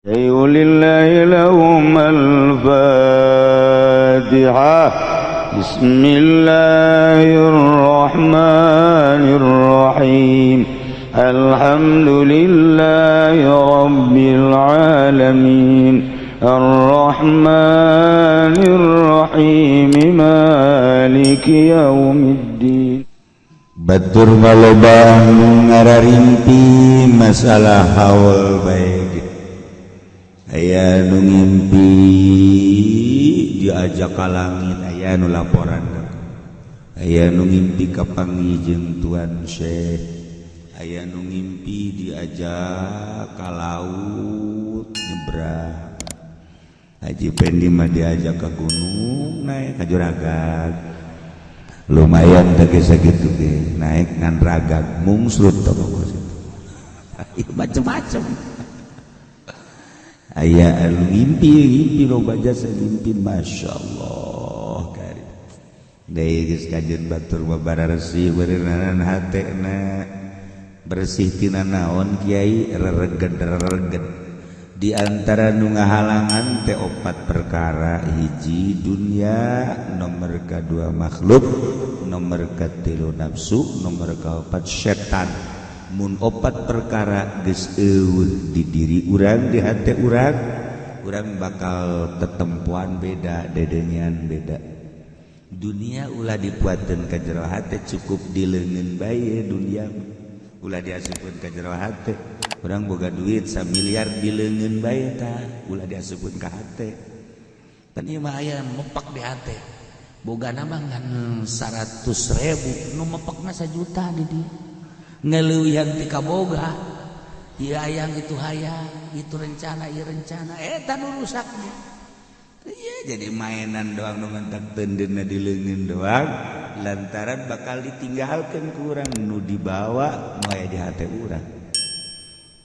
لله لهم الفاتحة. بسم الله الرحمن الرحيم. الحمد لله رب العالمين الرحمن الرحيم مالك يوم الدين. Batur maloba ngararimpi masalah haul baik. Aya nu ngimpi diajak ka langit, aya nu laporan, aya nu ngimpi kapanggih jeung Tuan Syekh, aya nu ngimpi diajak ka laut nyebrang. Haji Pendi mah diajak ke gunung naik ka juragan, lumayan teh sakitu ge naik ngan ragag mungsrut teh macem-macem. Aya anu ngimpi ngimpi loba jasa ngimpi, masya Allah kari deui geus kajeun batur mah bararesih beureunan hatena bersih tina naon kiai rereged rereged. Di antara nu ngahalangan teh opat perkara: hiji dunia, nomor kedua makhluk, nomor katilu nafsu, nomor keempat setan. Mun opat perkara geus eueuh di diri urang, di hati urang, urang bakal tetempuan beda, dedengean beda. Dunia ulah dipuateun ka jero hate, cukup di leungeun bae dunia ulah diasupkeun ka jero hate. Urang boga duit samiliar di leungeun bae tah, ulah diasupkeun ka hate. Pan ieu mah aya mepak di hate. Bogana mah ngan 100.000, nu mepekna 1 juta di dieu. Ngeleuwihan ti kaboga. Ieu hayang itu hayang, itu rencana, ieu rencana, eta nu rusak dia. Iya, jadi mainan doang nu mentak tendeuna di leungeun doang, lantaran bakal ditinggalkan ku urang nu dibawa nu aya di hate urang.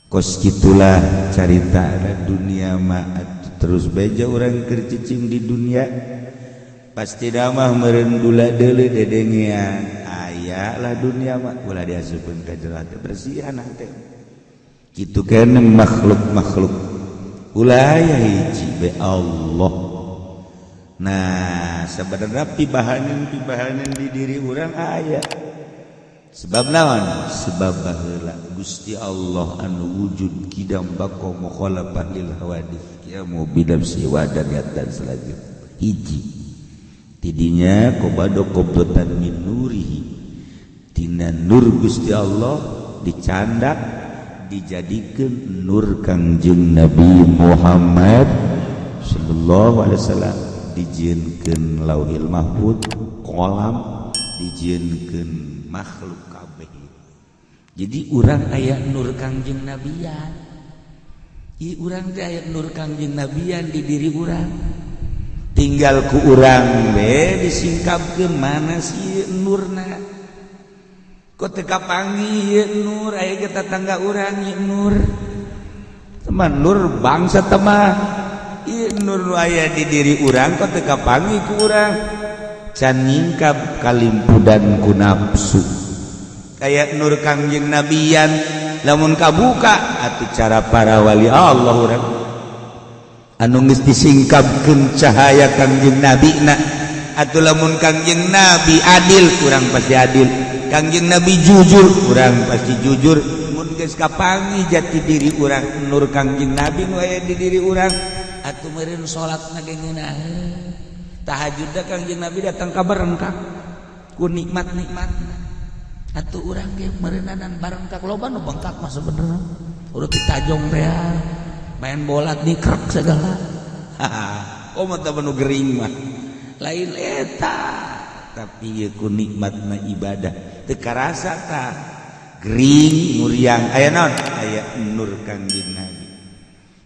Kos gitulah carita dunia mah, terus beja urang keur cicing di dunia pasti damah meureun gula deuleu dedengean aya lah dunia mah ulah diasupkeun ka jero hate, bersihan hate kitu keneh. Makhluk-makhluk ulah aya, hiji be Allah. Nah, sebenarnya pibahanan pibahanan di diri urang aya. Sebab naon? Sebab baheula Gusti Allah anu wujud kidam bako mukhalafah lil hawadits ya mau bidam dan dan selanjutnya, hiji tidinya qabada qabdatan min nurihi, tina nur Gusti Allah dicandak dijadikan nur Kangjeng Nabi Muhammad sallallahu alaihi wasallam, dijieunkeun Lauhil Mahfud, kolam, dijieunkeun makhluk kabeh. Jadi urang aya nur Kangjeng Nabian. Ieu urang teh aya nur Kangjeng Nabian di diri urang. Tinggal ku urang we disingkapkeun mana sih nurna. Kok teu kapanggih ieu nur, aya ge tetangga urang ieu nur. Teman nur bangsa temah. Ieu nur nu aya di diri urang kok teu kapanggih ku urang. Can nyingkap kalimpudan ku nafsu. Kayak nur Kangjeng Nabian lamun kabuka atuh cara para wali Allah urang anu geus disingkapkeun cahaya Kangjeng Nabi na atuh. Lamun Kangjeng Nabi adil, kurang pasti adil. Kangjeng Nabi jujur, kurang pasti jujur. Mun geus kapanggih jati diri urang, nur Kangjeng Nabi nu aya di diri urang, atuh meureun salatna ge ngeunaheun, tahajudna Kangjeng Nabi datang ka barengkak ku nikmat-nikmatna, atuh urang ge meureunanan barengkak. Loba nu bengkak mah sebenarnya udah ditajong teh, main bola dikrek segala. Oh, mata nu gering mah lain eta. Tapi ieu ku nikmatna ibadah teu karasa tah gering muriang. Aya naon? Aya nur Kangjeng Nabi.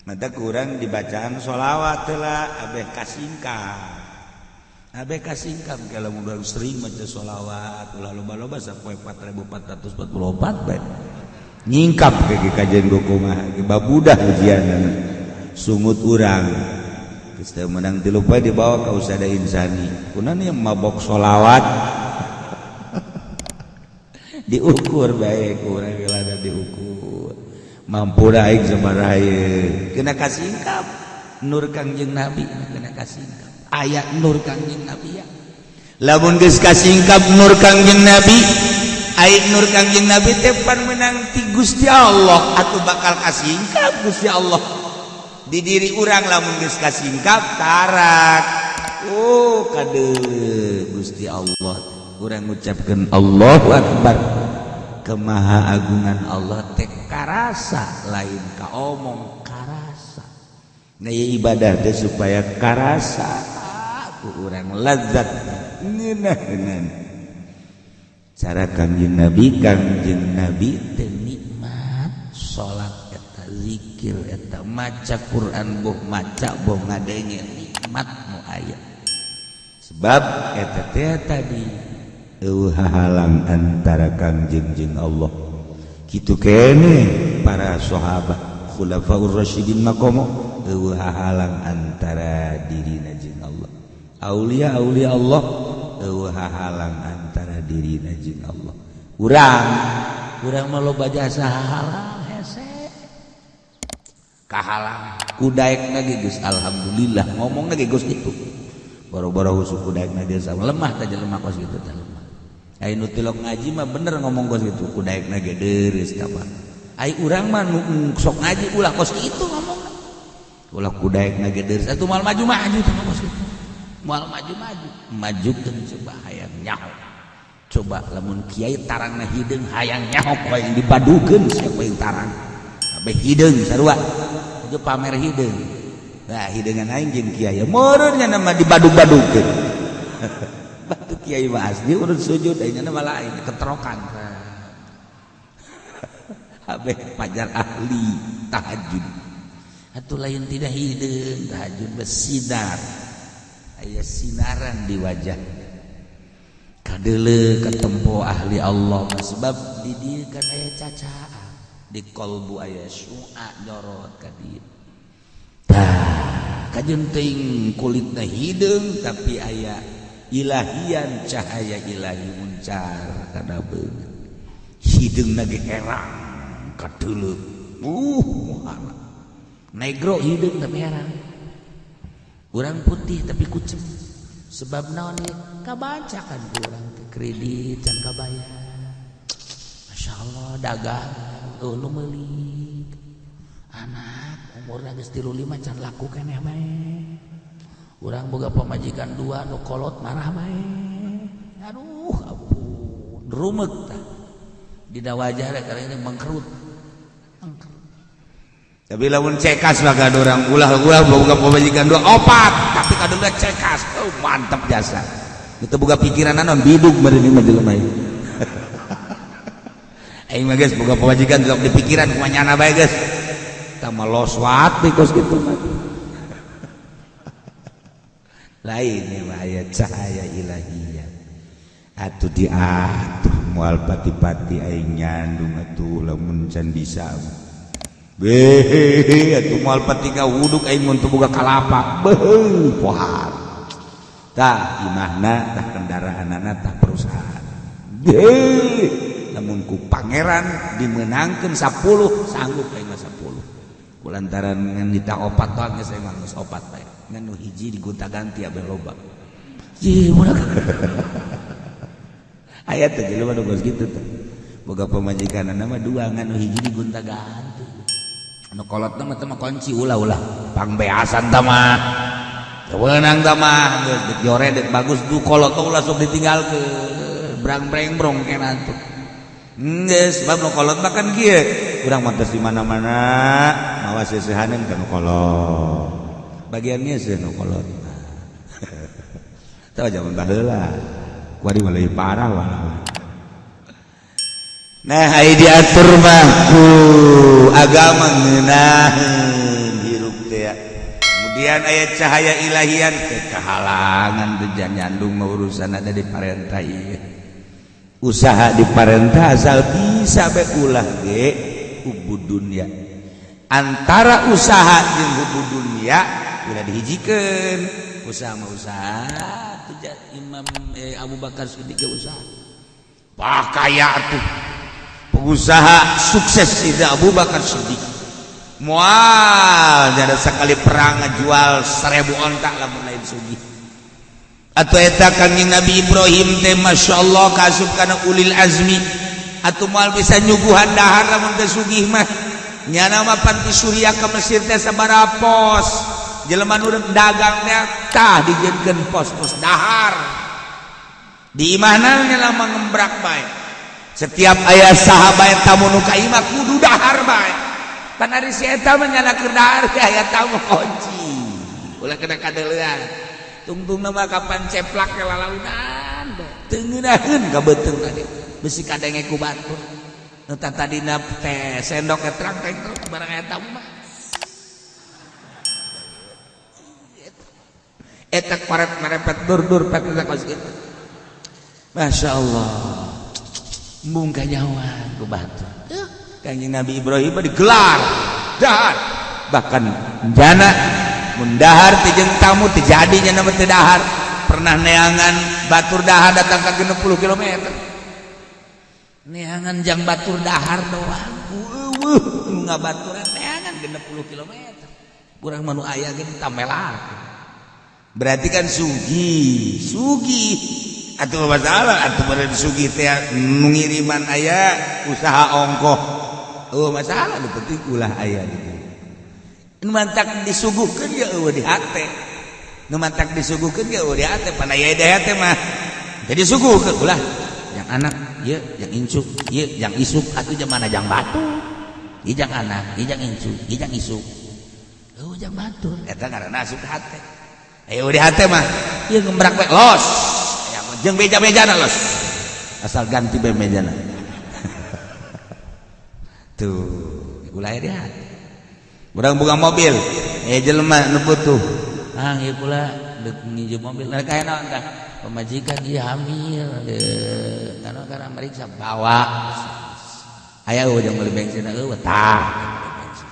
Mata kurang dibacaan sholawat lah abeh kasingkap, abeh kasingkap. Kalau udah sering maca sholawat, ulah loba-loba, sampai 4444 bae. Nyingkap ke kajian kumaha babudah ujian sungut urang geus teu meunang tilu poe dibawa ka Usada Insani kunan yang mabok sholawat, diukur bae kurang gelada diukur. Mampu aing sabaraha ieu. Kena kasingkap nur Kangjeng Nabi, kena kasingkap. Aya nur Kangjeng Nabi ya. Lamun geus kasingkap nur Kangjeng Nabi, aing nur Kangjeng Nabi teh pan meunang ti Gusti Allah atuh bakal kasingkap Gusti Allah. Di diri urang lamun geus kasingkap tarak. Oh kade Gusti Allah. Urang ngucapkeun Allahu Akbar. Kemahaagungan Allah teh karasa lain kaomong karasa. Nah ibadah teh supaya karasa ku urang lazat ngeunaheun. Cara Kangjeng Nabi teh nikmat salat eta zikir eta maca Quran boh maca boh ngadenge nikmat nu aya. Sebab eta teh tadi eueuh hahalang antara Kangjeng jeung Allah. Kitu keneh para sahabat khulafaur rasyidin makomo eueuh hahalang antara dirina jeung Allah. Aulia aulia Allah eueuh hahalang antara dirina jeung Allah. Urang mah loba jasa hahalang hese. Kahalang kudaekna ge geus alhamdulillah ngomongna ge geus kitu. Boro-boro husuk kudaekna jasa lemah teh jelema kos kitu teh lemah. Ai nu tilok ngaji mah bener ngomong kos kitu kudaekna ge deureus ka. Ai urang mah nu sok ngaji ulah kos kitu ngomongna. Ulah kudaekna ge deureus atuh moal maju-maju teh kos kitu. Moal maju-maju, majukeun coba hayang nyaho. Coba lamun kiai tarangna hideung hayang nyaho ku aing dibadukeun sia ku aing tarang. Kabeh hideung sarua. Itu pamer hideung. Nah hideungan aing jeung kiai meureun nya mah dibadug-badukeun. Batu kiai mah asli urut sujud aing nya mah lain keterokan. Kabeh pajar ahli tahajud. Atuh lain tidak hideung tahajud bersinar. Aya sinaran di wajah. Kadeuleu katempo ahli Allah sebab di dieu kan aya cacaan. Di kolbu aya syu'a nyorot ka dieu. Tah, kajeun teuing kulitna hideung tapi aya ilahian cahaya ilahi muncar kana beungeut. Hideungna ge herang kadeuleu. Muhana. Negro hideung tapi herang. Urang putih tapi kucem. Sebab naon ieu kabaca kan ku urang teh kredit can kabayar. Masya Allah dagang nu meuli. Anak umurna geus 35 can laku keneh bae. Urang boga pamajikan dua nu kolot marah bae. Aduh ampun rumek tah. Dina wajah karena ini mengkerut. Mengkerut. Tapi lamun cekas mah kada urang ulah-ulah boga pamajikan dua opat tapi kadang cekas. Oh mantap jasa. Itu boga pikiran naon bidug meureun ieu mah jelema ieu. Aing mah geus boga pamajikan sok di pikiran kumaha nyana bae geus. Tah mah loswat di kos kitu mah. Lain ieu mah aya cahaya ilahiyah. Atuh diatur moal pati-pati aing nyandung atuh lamun can bisa. Beuh atuh moal pati ngawuduk aing mun teu boga kalapa. Beuh pohar. Tah imahna tah kendaraanana tah perusahaan. Beuh lamun ku pangeran dimenangkeun 10 sanggup aing mah 10. Kulantaran ngan nita opat doang geus aing mah geus opat bae. Ngan nu hiji digonta-ganti abeh loba. Ih budak. Aya teh jelema nu geus kitu teh. Boga pamajikanana mah dua ngan nu hiji digonta-ganti. Nu kolotna mah teh mah kunci ulah-ulah pangbeasan tah mah. Teu meunang tah mah geus deuk jore deuk bagus du kolot ulah sok ditinggalkeun. Brang-breng-brong kena tuh. Geus sebab nu kolot mah kan kieu. Urang mah tos di mana-mana mawa seusehaneun ka nu kolot. Bagiannya seuh nu kolot. Tah zaman baheula. Kuari mah leuwih parah walah. Nah, ai diatur mah ku agama ngeunaheun hirup teh. Kemudian aya cahaya ilahian teh kahalangan teh nyandung mah urusan ada di parentah ieu. Usaha di parentah asal bisa bae ulah ge hubud dunya. Antara usaha jeung hubud dunya ulah dihijikeun. Usaha mah usaha tuh Imam Abu Bakar Siddiq usaha. Wah kaya tuh. Pengusaha sukses itu Abu Bakar Siddiq. Moal ada sekali perang ngajual 1000 onta lamun lain sugih. Atau eta Kangjeng Nabi Ibrahim teh Masya Allah kaasup kana ulil azmi. Atuh moal bisa nyuguhan dahar lamun teu sugih mah. Nyana mah pan ti Suriah ka Mesir teh sabaraha pos. Jelema nu dagang teh tah dijieunkeun pos-pos dahar. Di imahna nya mah ngembrak bae. Setiap aya sahabat tamu nu ka imah kudu dahar bae. Pan ari si eta mah nyana keur dahar teh aya tamu kunci. Ulah kena kadeuleuan. Tungtungna mah kapan ceplak ke lalaunan teu ngeunaheun ka beuteung tadi. Besi kadenge ku batur. Nu tadina teh sendok ge terang teh barang aya tamu mah. Eta koret merepet dur-dur pet eta kos kitu. Masya Allah. Embung kanyawan ku batur. Kangjeng Nabi Ibrahim digelar dahar. Bahkan jana mun dahar teh jeung tamu teh jadi nya nama teh dahar. Pernah neangan batur dahar datang ka 60 km. Neangan jang batur dahar doang. Eueuh nu ngabaturan neangan 60 km. Urang mah nu aya ge ditamelar. Berarti kan sugih, sugih. Atuh masalah atuh meureun sugih teh nu ngiriman aya usaha ongkoh. Eueuh masalah nu penting ulah aya gitu. Nu mantak disuguhkeun ge eueuh di hate. Nu mantak disuguhkeun ge eueuh di hate, pan aya di hate mah. Jadi suguhkeun ulah yang anak ieu, yang incuk, ieu yang isuk atuh jamana jang batu. Ieu jang anak, ieu jang incuk, ieu jang isuk. Eueuh jang batur eta ngaranna asup hate. Ayo di hate mah ieu ngembrak we los. Aya jeung beja-bejana los. Asal ganti be mejana. Tuh, ulah di hate. Urang buka mobil, jelema nu butuh. Ah, ieu pula deuk nginjem mobil. Nah, kaya naon tah? Pamajikan ieu hamil, deuk kana meriksa bawa. Aya eueuh jeung meuli bensin eueuh tah.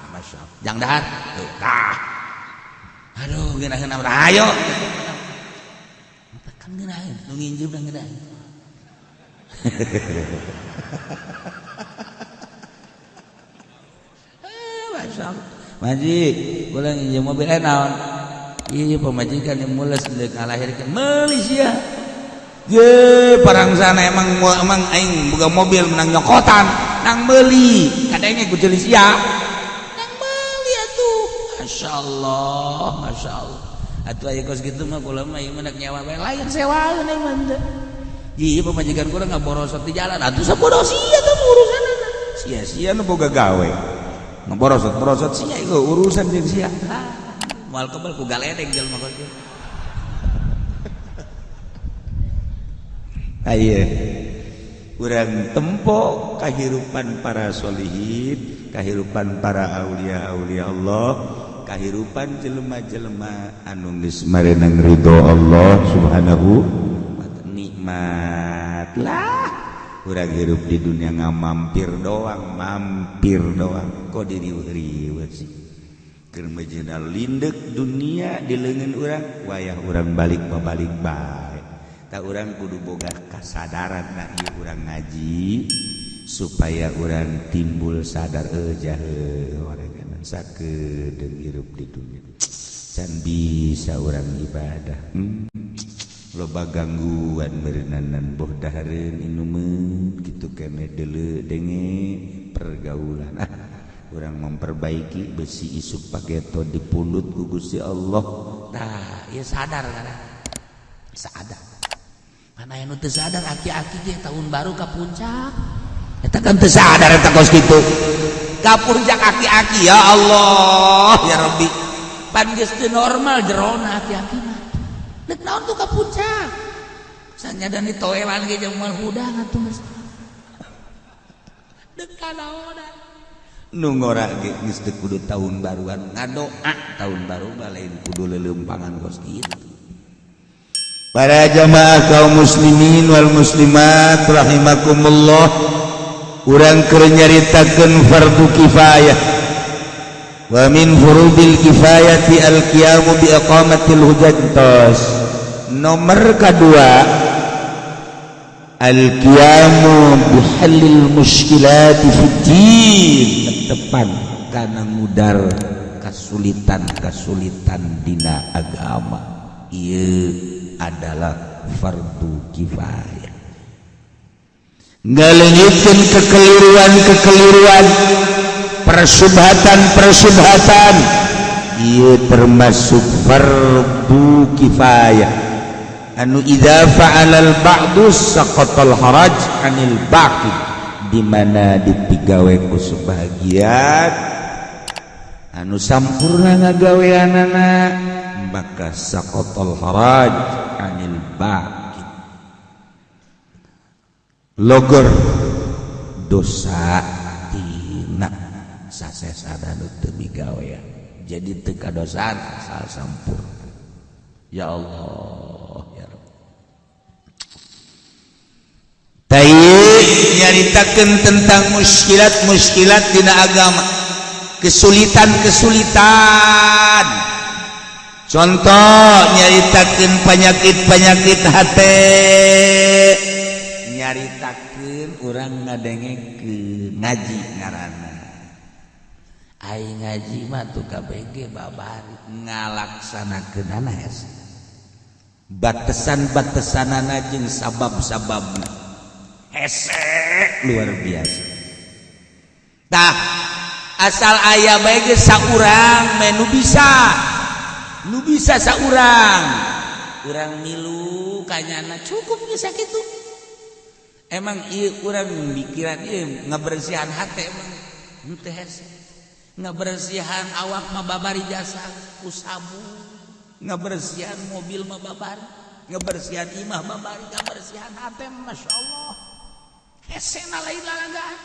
Masyaallah. Jang dahar, tah. Aduh, ngeunaheun mah ayo. Kan ngeunaheun, nu nginjem ngeunaheun. Masyaallah. Maji, kula nginjem mobil naon? Ieu pamajikan yang mules deuk ngalahirkeun meuli sia. Ye, parangsana emang emang aing boga mobil menang nyokotan, nang meuli. Kadenge ku ceuli sia. Nang meuli atuh. Masyaallah, masyaallah. Atuh aya kos kitu mah kula mah ieu mah nyewa bae lain sewaeun aing mah teh. Ieu pamajikan kula ngaborosot di jalan, atuh sabodoh sia teh urusanna. Sia-sia nu boga gawe. Ngeborosot-borosot sia ieu urusan jeung sia. Moal kebel ku galedeng jelema kos kitu. Aye. Urang tempo kahirupan para solihin, kahirupan para aulia-aulia Allah, kahirupan jelema-jelema anu geus marenang ridho Allah Subhanahu wa ta'ala. Nikmat lah urang hirup di dunia ngamampir doang, mampir doang. Kok diriweuh-riweuh sih? Keur mejeuna lindek dunia di leungeun urang, wayah urang balik babalik bae. Tah urang kudu boga kasadaran na ieu urang ngaji supaya urang timbul sadar jahe orangan sakedeung hirup di dunia. Can bisa urang ibadah. Loba gangguan meureunanan boh dahareun inumeun kitu keneh deuleu denge pergaulan. Ah, urang memperbaiki besi isuk pageto dipundut ku Gusti Allah. Tah, ieu sadar kana. Sadar. Mana anu teu sadar aki-aki ge tahun baru ka puncak. Eta kan teu sadar eta kos kitu. Ka puncak aki-aki ya Allah ya Rabbi. Pan geus teu normal jerona aki-aki mah. Deuk naon tuh ka puncak? Sanyadan ditoelan ge jeung moal hudang atuh geus. Deuk kanaonan. Nu ngora ge geus teu kudu tahun baruan ngadoa tahun baru mah lain kudu leuleumpangan kos kitu. Para jamaah kaum muslimin wal muslimat rahimakumullah, urang keur nyaritakeun fardu kifayah. Wa min furudil kifayati al-qiyamu bi iqamatil hujjah. Nomor kedua Al-qiyamu bihallil muskilati fiddin, tepan kana mudar kasulitan-kasulitan dina agama, ieu adalah fardu kifayah. Ngaleungitkeun kekeliruan-kekeliruan, persubhatan-persubhatan, ieu termasuk fardu kifayah anu idza fa'alal ba'du saqatal haraj anil baqi, di mana dipigawe ku sebagian anu sampurna ngagaweanana, maka saqatal haraj anil baqi, logor dosa tina sasesana nu teu migawean, jadi teu kadosaan asal sampurna. Ya Allah, ya Rabb. Tayyib nyaritakeun tentang muskilat-muskilat dina agama, kesulitan-kesulitan. Contoh, nyaritakeun penyakit-penyakit hate, nyaritakeun urang ngadengekeun ngaji ngaranna. Ai ngaji mah tuh KBG babari ngalaksanakeunana hese. Batesan-batesanana jeung sabab-sababna hese luar biasa. Tah, asal aya bae geus saurang meh nu bisa. Nu bisa saurang. Urang milu kanyana cukup geus sakitu. Emang ieu urang mikiran ieu ngabersihan hate emang henteu hese. Ngabersihan awak mah babari jasa ku sabun, ngabersihan mobil mah babari, ngabersihan imah babari, ngabersihan hate Masya Allah hesena lain lalagaan.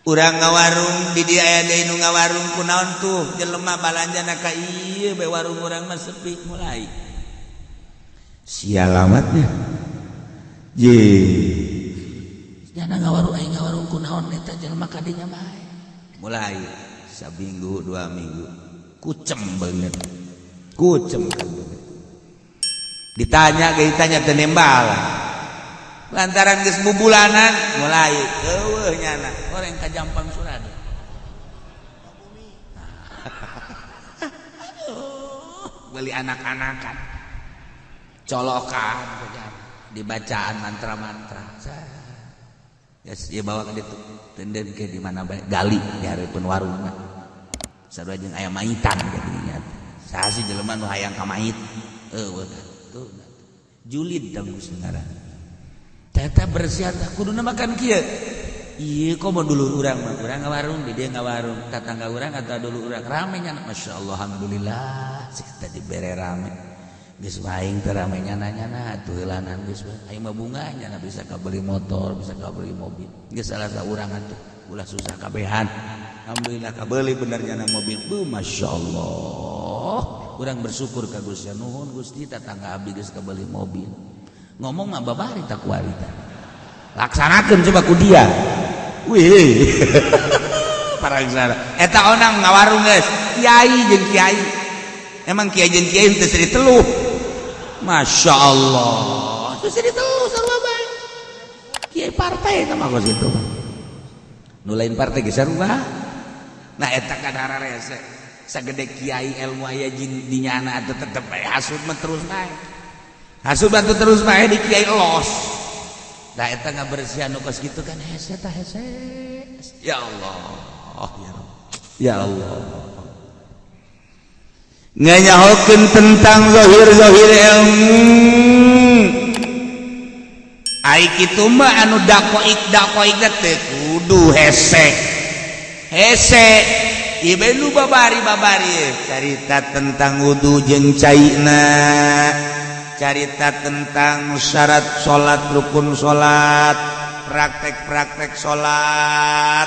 Urang ngawarung di dia aya deui nu ngawarung, kunaon tuh jelema balanjana ka ieu bae, warung urang mah sepi, mulai sial amatnya je. Jana ngawarung, aing ngawarung kunaon eta jelema kadinya bae, mulai saminggu 2 minggu kucem banget, kucem banget. Ditanya ge ditanya teu nembal lantaran geus bubulanan, mulai eueuh nyana orang ka Jampang Surade. Aduh, beli anak-anakan colokan dibacaan mantra-mantra ya, dia bawa ke ditu tenden ke di mana bae, gali di hareupeun warung mah sarua jeung aya maitan. Jadinya saha sih jelema nu hayang ka mait? Eueuh tuh julid tanggus ngaran teta bersihan tah kuduna makan kieu. Ieu komo dulur urang mah, urang ngawarung di dia ngawarung tatangga urang atau dulur urang rame nya, masyaallah, alhamdulillah sih tadi bere rame geus aing teh rame nyana-nyana atuh heulanan geus aing mah bunga nyana bisa kabeli motor, bisa kabeli mobil, geus salah saurang atuh ulah susah kabehan, alhamdulillah kabeli bener nyana mobil. Bu, masyaallah, urang bersyukur ka Gusti, nuhun Gusti, tetangga abdi geus kabeli mobil. Ngomong mah babari tak kuari tah laksanakeun coba ku dia. Wih, parangsara eta onang ngawarung geus kiai jeung kiai, emang kiai jeung kiai teu seri teluh. Masya Allah, teu seri teluh sarua bae kiai partai eta mah kos kitu nu lain partai ge sarua. Nah, eta kan hararese sagede kiai ilmu aya jin di nyana atuh tetep bae hasud mah terus bae, hasud mah terus bae di kiai los. Nah, eta ngabersihan nu kos kitu kan hese tah, hese. Ya Allah, ya Rabb, ya Allah. Nganyahokeun tentang zahir-zahir ilmu. Ai kitu mah anu dakoik dakoik teh kudu hese hese. Ieu nu babari babari carita tentang wudu jeung caina, carita tentang syarat salat, rukun salat, praktek-praktek salat.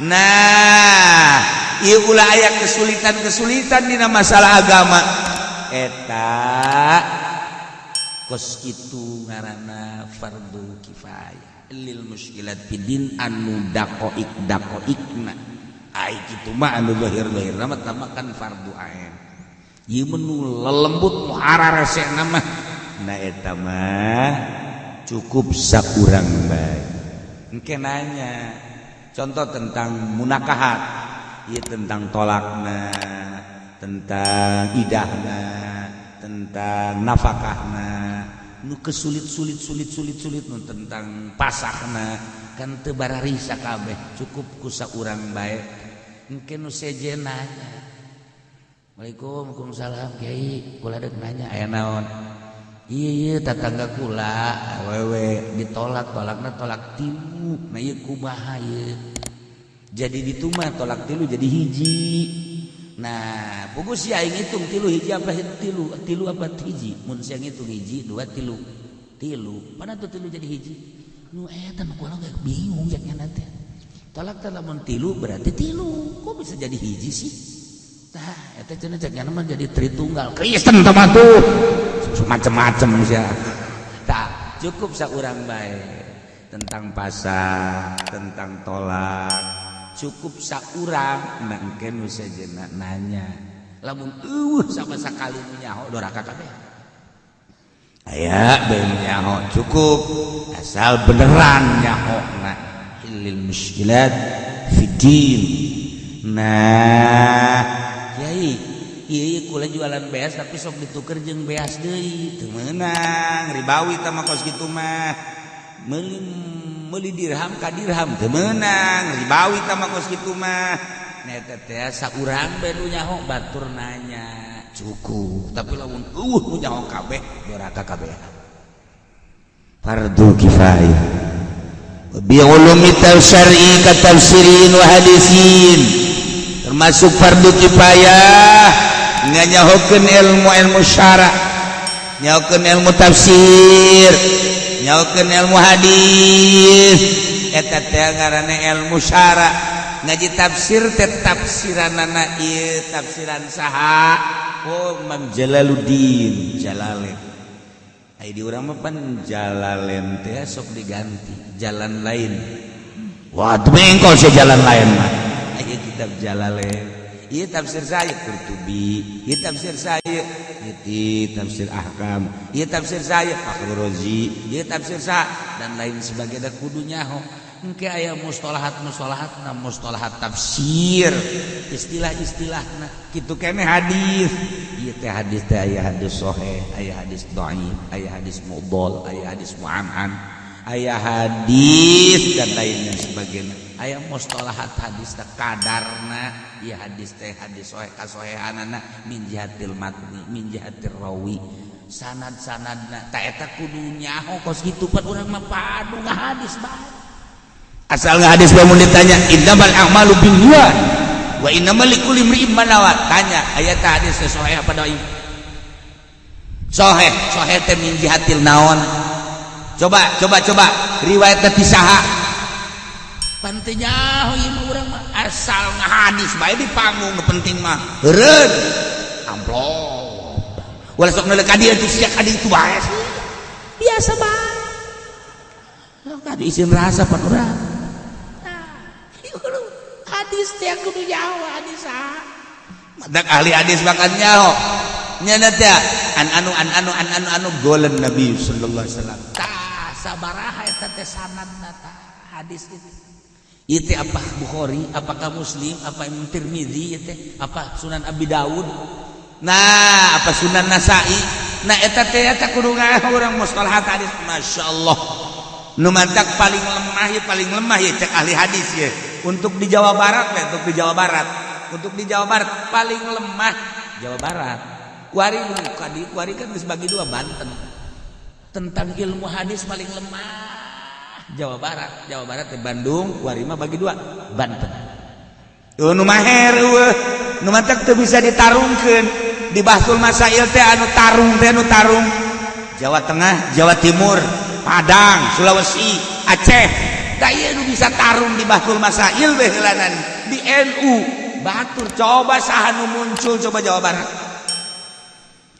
Nah, ieu ulah aya kesulitan-kesulitan dina masalah agama eta kos kitu ngaranna fardu kifayah lil muskilat fidin anu daqoik daqoikna. Ai kitu mah anu zahir-zahir mah kan fardu ain, ieu mah nu lelembut nu hararesena mah. Nah, eta mah Cukup saurang bae. Engke nanya contoh tentang munakahat, ieu tentang tolakna, tentang idahna, tentang nafakahna, nu kesulit-sulit sulit-sulit sulit nu tentang pasahna kan teu bararisa kabeh, cukup ku saurang bae. Engke nu sejen nanya, Waalaikumsalam, waalaikumsalam kiai, kula deuk nanya aya naon? Iya iya tetangga kula awewe ditolak, tolakna tolak tilu, nah ieu kumaha ieu? Jadi ditu mah tolak tilu jadi hiji. Nah, puguh sia ngitung tilu hiji apa tilu, tilu apa hiji? Mun sia ngitung hiji, dua, tilu. Tilu, mana tuh tilu jadi hiji? Nu eta nu kula ge bingung cek nya teh. Tolak teh lamun tilu berarti tilu, kok bisa jadi hiji sih? Tah, eta cenah cek nya mah jadi tritunggal. Kristen teh mah tuh macem-macem sia. Tah, cukup saurang bae tentang pasah, tentang tolak, cukup saurang. Nah, engke nu sejenna nanya. Lamun eueuh sama sakali nu nyaho doraka kabeh. Aya bae nu nyaho cukup asal beneran nyahona. Hilil muskilat fiddin. Nah, kiai, ieu kula jualan beas tapi sok dituker jeung beas deui, teu meunang, ribawi tah mah kos kitu mah. Meuli dirham ka dirham teu meunang, ribawi tah mah kos kitu mah. Nah eta teh saurang bae nu nyaho batur nanya cukup, tapi lamun eueuh nu nyaho kabeh doraka kabeh. Fardu kifayah. Bi ulumi syar'i ka tafsirin wa hadisin. Termasuk fardu kifayah nganyahokeun ilmu-ilmu syara, nyahokeun ilmu tafsir, nyahokeun ilmu hadis. Eta teh ngaranna ilmu syara. Ngaji tafsir teh tafsiranana ieu tafsiran saha? Oh, Imam Jalaluddin Jalalain. Ai di urang mah pan Jalalain teh sok diganti jalan lain. Wah, bengkol sih jalan lain mah. Ieu kitab Jalalain, ieu tafsir saya Qurtubi, ieu tafsir saya ieu tafsir ahkam, ieu tafsir saya Fakhrur Razi, ieu tafsir sa dan lain sebagainya kudu nyaho. Engke aya mustalahat mustalahatna, mustalahat tafsir, istilah-istilahna kitu keneh hadis. Ieu teh hadis teh aya hadis sahih, aya hadis dhaif, aya hadis mudhal, aya hadis mu'an'an, aya hadis dan lainnya sebagainya. Aya mustalahat hadis teh kadarna, ieu hadis teh hadis sahih kasahihanana min jihatil matni, min jihatir rawi, sanad-sanadna. Ta eta kudu nyaho kos kitu pan urang mah padu ngahadis bae. Asal ngahadis bae mun ditanya innamal a'malu binniyat wa innamal likulli imri'in ma nawa. Tanya aya teh hadis teh sahih apa dhaif? Sahih, sahih teh min jihatil naon? Coba coba coba riwayat teh ti saha? Pan teu nyaho ieu mah urang mah asal ngahadis bae di panggung nu penting mah heureun amplop. Ulah sok neuleuh ka dieu sia ka ditu bae. Biasa bae. Kadu isin rasa pan urang. Nah, hadis teh kudu nyaho hadis saha? Madak ahli hadis bakal nyaho. Nya teh an anu an anu an anu anu golen Nabi sallallahu alaihi wasallam. Tah sabaraha eta teh sanadna tah hadis itu. Ieu teh apa Bukhari, apakah Muslim, apa Imam Tirmizi ieu teh, apa Sunan Abi Dawud. Nah, apa Sunan Nasai. Nah eta teh eta kudu ngaho urang mustalahat hadis. Masyaallah. Nu mantak paling lemah ya cek ahli hadis ya. Untuk di Jawa Barat ya, untuk di Jawa Barat. Untuk di Jawa Barat paling lemah Jawa Barat. Kuari kadi kuari kan geus bagi dua Banten. Tentang ilmu hadis paling lemah Jawa Barat. Jawa Barat di Bandung, kuari mah bagi dua Banten. Nu maher eueuh, nu mantak teu bisa ditarungkeun. Di Bahsul Masail teh anu tarung teh anu tarung Jawa Tengah, Jawa Timur, Padang, Sulawesi, Aceh. Da ieu nu bisa tarung di Bahsul Masail we heulanan di NU. Batur coba saha nu muncul coba Jawa Barat.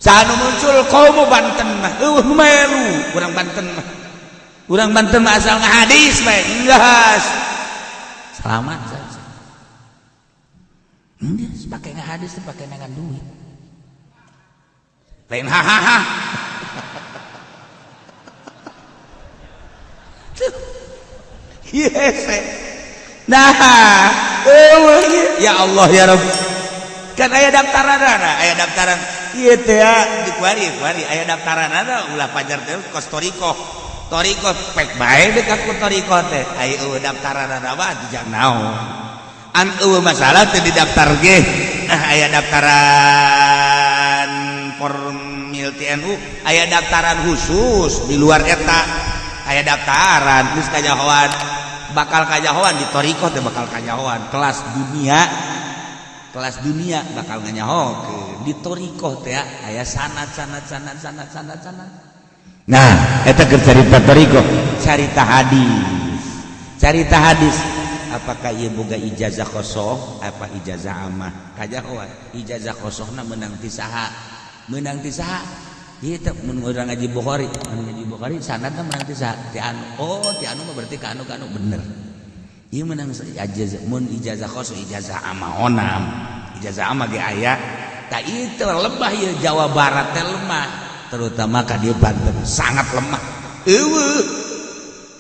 Saha nu muncul komo Banten mah eueuh nu melu urang Banten mah. Urang Banten mah asal ngahadis bae enggeus. Selamat saja. Geus pake ngahadis teh pake nengan duit. Lain hahaha. Kieu hese. Nah, eueuh ya Allah ya Rabb. Kan aya daftaranana, aya daftaran. Ieu teh di kuari kuari aya daftaranana ulah pajar teh kos toriko. Toriko pek bae deuk ku toriko teh. Aya eueuh daftaranana mah jang naon. An eueuh masalah teh didaftar ge. Nah, aya daftaran formil TNU, aya daftaran khusus di luar eta. Aya daftaran geus kajahoan. Bakal kajahoan di toriko teh bakal kajahoan kelas dunia. Kelas dunia bakal nganyahokeun di toriko teh aya sanad sanad sanad sanad sanad sanad. Nah, eta keur carita toriko, carita hadis. Carita hadis apakah ieu boga ijazah khosoh apa ijazah amah? Kajahoan ijazah khosohna meunang ti saha? Meunang ti saha? Ieu teh mun urang ngaji Bukhari, mun ngaji Bukhari sanadna meunang ti saha? Ti anu. Oh, ti anu mah berarti ka anu ka anu bener. Ieu meunang ijazah mun ijazah khosoh ijazah amah onam. Ijazah amah ge aya. Tah ieu teh lemah ieu Jawa Barat teh lemah, terutama ka dieu Banten sangat lemah. Eueuh.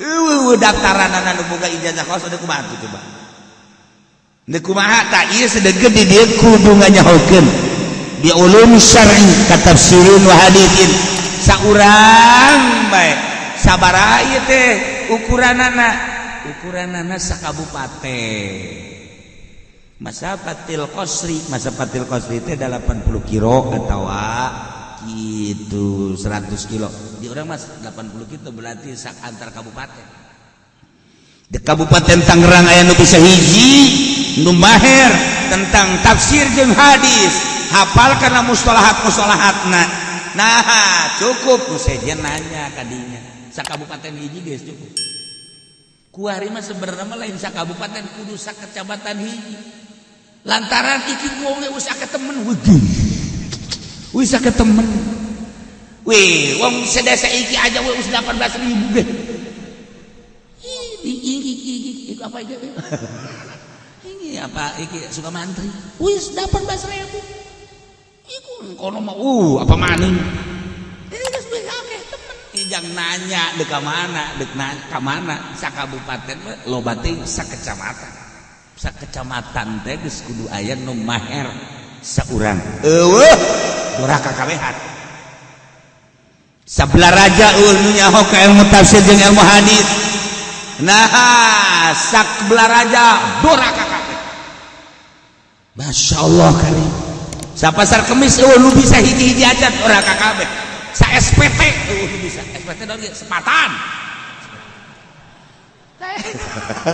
Eueuh daftaranana nu boga ijazah khosoh deuk kumaha tuh coba. Deuk kumaha tah ieu sedengkeun di dieu kudu nganyahokeun bi ulum syar'i katafsirin wa haditsin. Saurang bae sabaraha ieu teh ukuranana? Ukuranana sakabupaten. Masafatil qasri, masafatil qasri teh 80 kilo atawa gitu 100 kilo. Di urang mas 80 kilo berarti sak antar kabupaten. Di Kabupaten Tangerang aya nu bisa hiji nu maher tentang tafsir jeung hadis, hafal kana mustalahat-mustalahatna. Nah, cukup nu sejen nanya kadinya. Sakabupaten hiji geus cukup. Kuari mah sebenarnya mah lain sakabupaten kudu sakecamatan hiji. Lantaran iki wong wis akeh temen wegih. Wis akeh temen. Wih, wong sedesa iki aja wis 18.000 ge. Ini iki iki iki apa iki? Ini apa iki suka mantri. Wis 18.000. Iku kono mah apa maning. Ini geus wis akeh temen. Jang nanya dek ka mana, dek ka mana sakabupaten mah loba teh sakecamatan. Sakecamatan teh geus kudu aya nu maher saurang. Eueuh, doraka kabehan. Sabelah raja eueuh nu nyaho ka ilmu tafsir jeung ilmu hadis. Nah, sabelah raja doraka kabeh. Masya Allah karim. Sapasar kemis eueuh nu bisa hiji-hiji aja doraka kabeh. Sa SPT eueuh nu bisa. SPT naon ieu? Sepatan.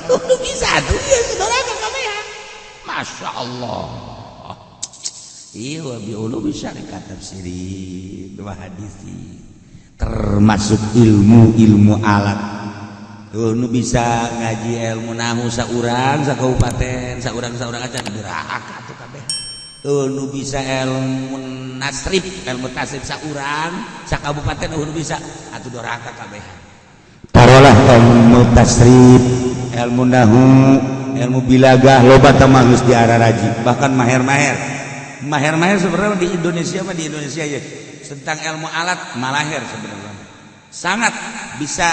Nu bisa tuh ieu doraka kabehan. Masya Allah. Iya wa bi ulumi syarikat tafsirin wa hadisi. Termasuk ilmu-ilmu alat. Tuh nu bisa ngaji ilmu nahu saurang sakabupaten saurang-saurang aja doraka tuh kabeh. Tuh nu bisa ilmu nasrif, ilmu tasrif saurang sakabupaten nu bisa atuh doraka kabeh. Tarolah ilmu tasrif, ilmu nahu, ilmu bilagah loba teh mah geus diararaji, bahkan maher-maher. Maher-maher sebenarnya di Indonesia mah di Indonesia ya tentang ilmu alat malaher sebenarnya. Sangat bisa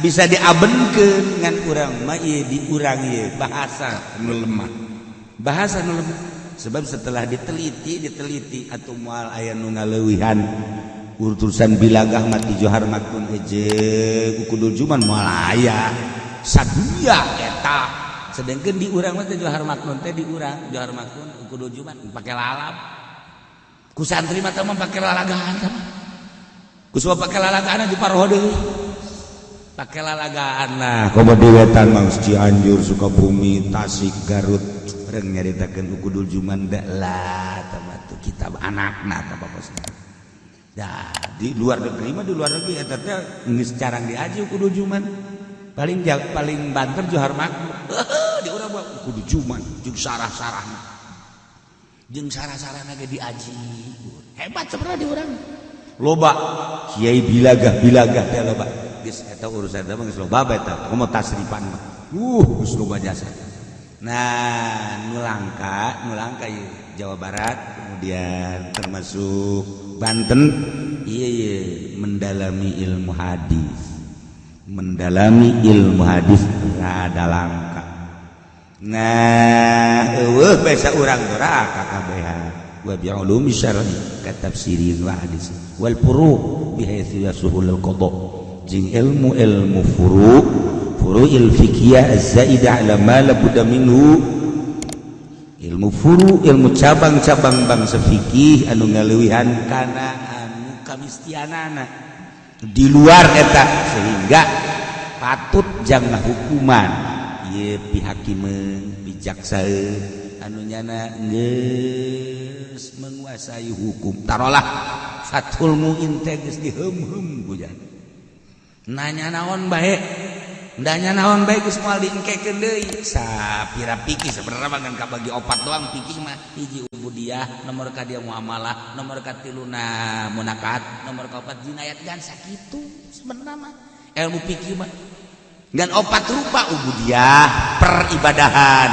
bisa diabenkeun ngan urang mah ieu di urang ieu bahasa nu lemah. Bahasa nu lemah. Sebab setelah diteliti diteliti atuh moal aya nu ngaleuwihan urusan bilagah mati Johar Maknun eje Ukudul Juman moal aya sadunya eta. Sedangkan di urang mah teh Johar Maknun teh di urang Johar Maknun Ukudul Juman pake lalap. Ku santri mah teh mah pake lalagaan teh mah. Ku semua pake lalagaan di paroho deui. Pake lalagaan lah. Komo di wetan mah Cianjur, Sukabumi, Tasik, Garut reng nyaritakeun Ukudul Juman da lah teh mah tuh kitab anakna tah bosna. Nah, di luar negeri mah di luar negeri eta teh geus carang diaji Ukudul Juman. Paling paling banter Johar Maknun. Di urang mah Ukudul Juman jeung sarah-sarahna. Jeung sarah-sarahna ge diaji. Hebat sebenarnya di urang. Loba kiai bilagah-bilagah teh loba. Geus eta urusan eta mah geus loba bae eta. Komo tasrifan mah. Geus loba jasa. Nah, nu langka ieu Jawa Barat, kemudian termasuk Banten, iya, iya mendalami ilmu hadis. Mendalami ilmu hadis rada langka. Nah, eueuh basa urang doraka kabehan. Wa bi ulumi syar'i katafsirin wa hadis wal furu' bihaitsu yasuhul qada. Jeung ilmu-ilmu furu' furu'il fiqhiyah az-zaidah ala ma la budda minhu. Ilmu furu, ilmu cabang-cabang bangsa fikih anu ngaleuwihan kana anu kamistianana di luar eta sehingga patut jangan hukuman ieu pihakimeun pijaksaeun anu nyana geus menguasai hukum tarolah Fathul Muin teh geus diheum-heum ku jan nanya naon bae ndanya naon bae geus moal diengkekeun deui sapira pikir sebenarnya mah ngan kabagi opat doang pikir mah hiji ubudiyah nomor ka dia muamalah nomor ka tiluna munakat nomor ka opat jinayat gan sakitu sebenarnya mah ilmu pikir mah ngan opat rupa ubudiyah peribadahan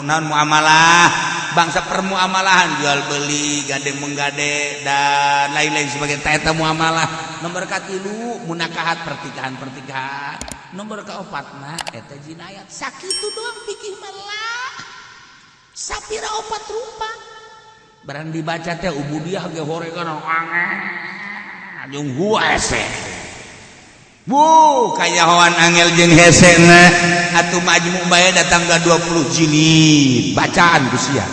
naon muamalah bangsa permuamalahan jual beli gade menggade dan lain-lain sebagainya eta muamalah nomor ka tilu munakahat pertikahan-pertikahan nomor kaopatna eta jinayat sakitu doang pikir malah sapira opat rupa barang dibaca teh ubudiyah ge horegan angel jeung hese bu kayahoan angel jeung hesena atuh majmu bae datang ka 20 jilid bacaan ku sia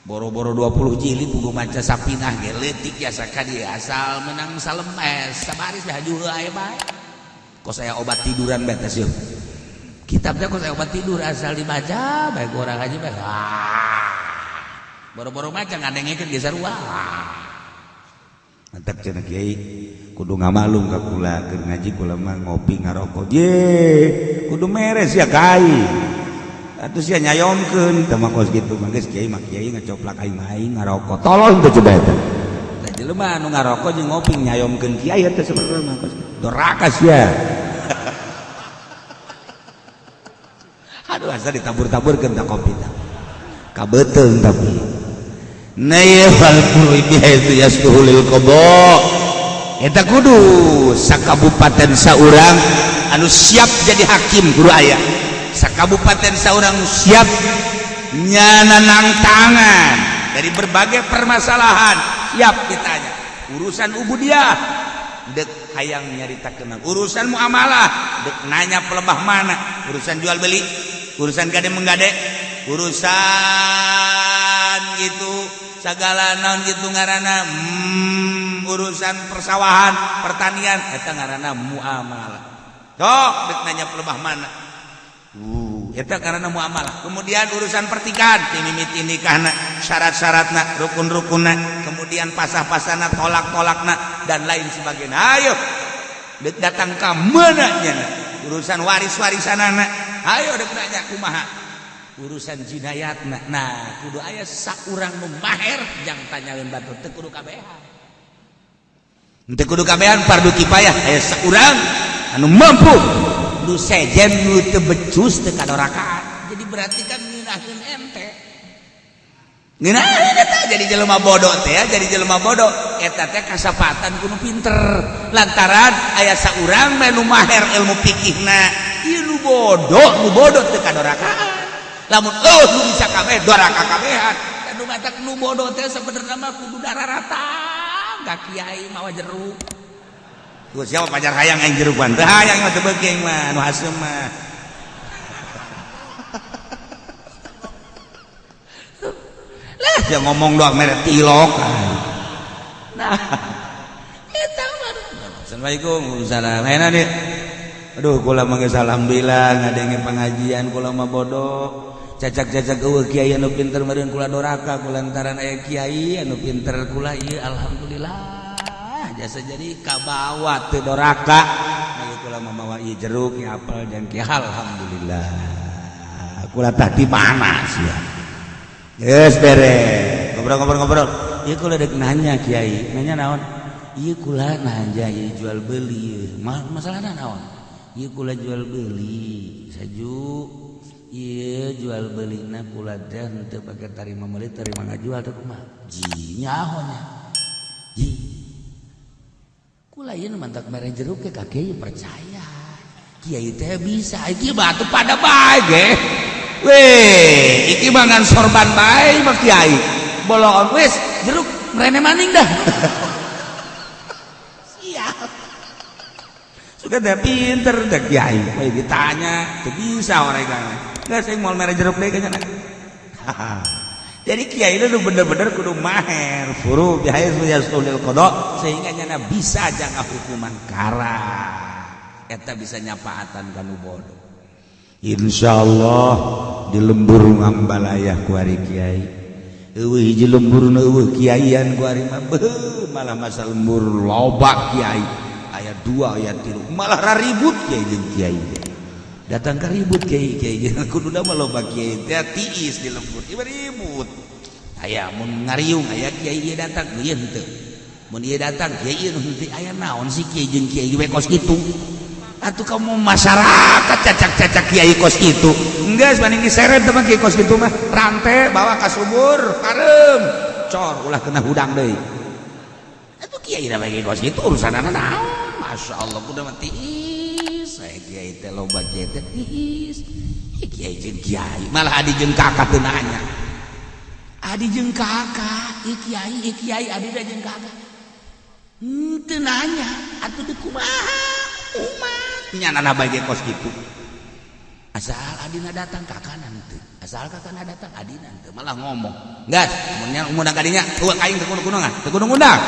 boro-boro 20 jilid puguh maca sapinah ge leutik jasa ka dieu asal menang salemes sabaris dah haju aya bae kok saya obat tiduran bae teh sieun kitabnya kok saya obat tidur asal dibaca bae orang haji bae boro-boro maca ngadengekeun ge sarua mantap cenah kiai kudu ngamalum ka kula keur ngaji kula mah ngopi ngarokok ye kudu meres ya kai atuh sia nyayomkeun teh mah kos kitu mah geus kiai mah kiai ngacoplak aing mah aing ngarokok tolong teh coba eta tah jelema anu ngarokok jeung ngopi nyayomkeun kiai eta sebenarnya mah kos kitu doraka sia. Aduh asa ditabur-taburkeun ta kopi tah kabeteung tapi nayfal qurbi itu yasduhulil qada eta kudu sakabupaten saurang anu siap jadi hakim kudu aya sakabupaten saurang siap nyananang tangan dari berbagai permasalahan siap ditanya urusan ubudiyah dek hayang nyaritakeun urusan muamalah dek nanya pelebah mana urusan jual beli urusan gade menggade urusan gitu segala naon gitu ngaranna urusan persawahan pertanian eta ngaranna muamalah tok dek nanya pelebah mana eta ngaranna muamalah kemudian urusan pertikahan timimiti nikahna syarat-syaratna rukun-rukunna kemudian pasah-pasahna tolak-tolakna dan lain sebagainya ayo dek datang ka mana nya urusan waris-warisanana ayo dek nanya kumaha urusan jinayatna nah kudu aya saurang nu maher jang tanyaeun batur teu kudu kabehan teu kudu kabehan fardu kifayah aya saurang anu mampu nu sejen nu teu becus teu kadorakaan jadi berarti kan ngeunaheun ente ngeunaheun eta jadi jelema bodoh teh ya jadi jelema bodoh eta teh kasapatan kudu pinter lantaran aya saurang nu maher ilmu fikihna ieu nu bodoh teu kadorakaan lamun eueuh nu bisa kabeh doraka kabehan anu matak nu bodoh teh sebenarnya mah kudu dararata ka kiai mawa jeruk tuh siapa pacar hayang aing jerukan teu hayang mah teu beuki aing mah nu haseum mah lah sia ngomong doang mere tilok nah eta mah Assalamualaikum salam ayeuna nih aduh kula mah geus alhamdulillah ngadenge pengajian kula mah bodoh cacak-cacak eueuh kiai anu pinter meureun kula doraka kulantaran aya kiai anu pinter kula ieu alhamdulillah jasa jadi kabawa teu doraka bagi kula mah mawa ieu jeruk ieu apel jeung kiai alhamdulillah kula tah di mana sia geus beres ngobrol-ngobrol ieu kula deuk nanya kiai nanya naon ieu kula nanya ieu jual beli masalahna naon ieu kula jual beli saju ieu jual belina kula teh henteu pake tarima meuli tarima ngajual teh kumaha ji nyaho nya ji Kula ieu mantak mere jeruk ke ka kiai percaya. Kiai teh bisa, iki batu pada bae ge. Weh, iki mangan sorban bae mah kiai. Bolongan wis jeruk merene maning dah. Siap. Suka dah pinter dah kiai. Weh ditanya, teu bisa orang kan. Enggak saya mau mere jeruk deui kayaknya. Jadi kiai itu bener-bener kudu maher furu bihaitsu yasulil qada sehingga nyana bisa jangan hukuman kara eta bisa nyapaatan kanu bodoh. Insyaallah di lembur ngambalayah ku ari kiai. Eueuh hiji lembur nu eueuh kiaian ku ari mah beuh, malah masa lembur loba kiai aya dua aya tilu malah raribut kiai jeung kiai Datang ke ribut kiai kiai kudu mah loba kiai teh tiis di lembur ieu ribut. Aya mun ngariung aya kiai ieu datang ieu henteu. Mun ieu datang kiai ieu henteu aya naon sih kiai jeung kiai we kos kitu. Atuh kamu masyarakat cacak-cacak kiai kos kitu. Enggeus banding diseret teman kiai kos kitu mah rantai bawa ka sumur pareum cor ulah kena hudang deui. Atuh kiai da kiai kos kitu urusanana naon? Masya Allah kudu mah tiis. Saya kiai teh loba kiai teh tiis. Kiai jeung kiai malah adi jeung kakak teu nanya. Adi jeung kakak, ieu kiai, ieu kiai adi da jeung kakak. Teu nanya atuh teu kumaha umat nyanana bae kos kitu. Asal adina datang kakana henteu. Asal kakana datang adina henteu malah ngomong. Geus, mun nya mun kadinya eueuh aing teu kudu kunungan, teu kudu ngundang.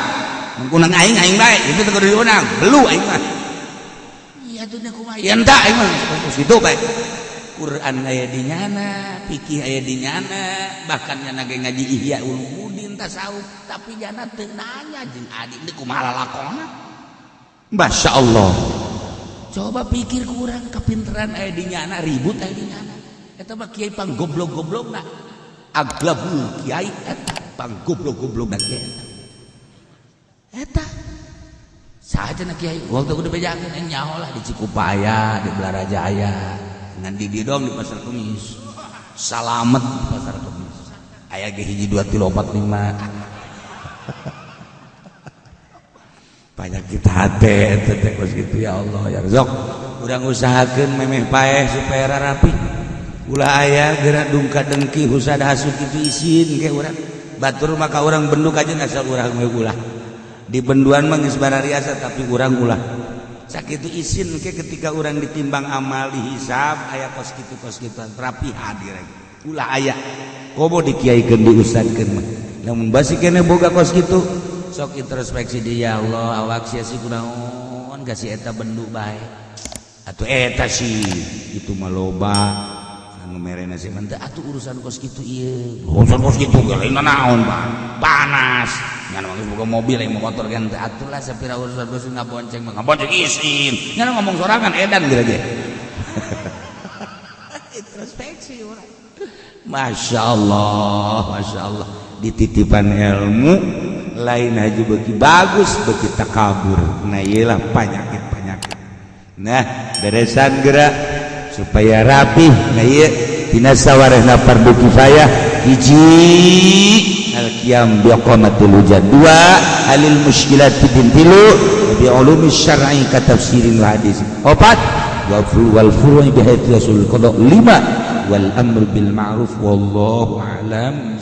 Mun kunang aing aing bae, itu teu kudu diundang, belu aing mah. Iya tuh nya kumaha? Ya entah aing mah kos kitu bae. Quran aya di nyana, fikih aya di nyana, bahkan nyana ge ngaji Ihya Ulumuddin tasawuf, tapi nyana teu nanya jeung adi deui kumaha lalakonna. Masya Allah. Coba pikir kurang kepinteran aya di nyana, ribut aya di nyana. Eta mah kiai panggoblok-goblokna. Aglabul kiai eta panggoblok-goblokna kiai eta. Eta saha cenah kiai waktu kudu bejakeun aing nyaho lah di Cikupaya, di Belarajaya, ngan di dieu dong di Pasar Kemis. Salamet di Pasar Kemis. Aya ge 1 2 3 4 5. Penyakit hati teh kos kitu ya Allah ya Razak. Urang usahakeun memeh paeh supaya rapi. Ulah aya geura dungka dengki husada hasud kitu isin ke urang. Batur maka urang bendu kajeun asal urang we ulah. Di benduan mah geus barariasa tapi urang ulah. Sakitu isin ke ketika urang ditimbang amal dihisab aya kos kitu kos kituan rapi hadir. Ulah aya. Komo dikiaikeun diustadkeun mah. Lamun basi keneh boga kos kitu sok introspeksi dia ya Allah awak sia si kunaon kasih eta bendu bae atuh eta sih itu mah loba anu merena sih mah atuh urusan kos kitu ieu urusan kos kitu ge lain naon Bang panas nya mah geus boga mobil yang motor kan teh atuh lah sapira urusan kos ngabonceng mah ngabonceng isin nya ngomong sorangan edan geura ge. Introspeksi urang. Masya Allah, Masya Allah dititipan ilmu lain haji beki bagus beki takabur. Nah iyalah penyakit-penyakit. Nah beresan gerak supaya rapih. Nah iya tina sawarehna fardu kifayah hiji al-qiyam bi iqamatil hujjah, dua halil musykilat fid tilu bi ulumi syar'i ka tafsirin wa hadis, opat wal furu'i bi haitsu yasul qada, lima wal amru bil ma'ruf wallahu a'lam.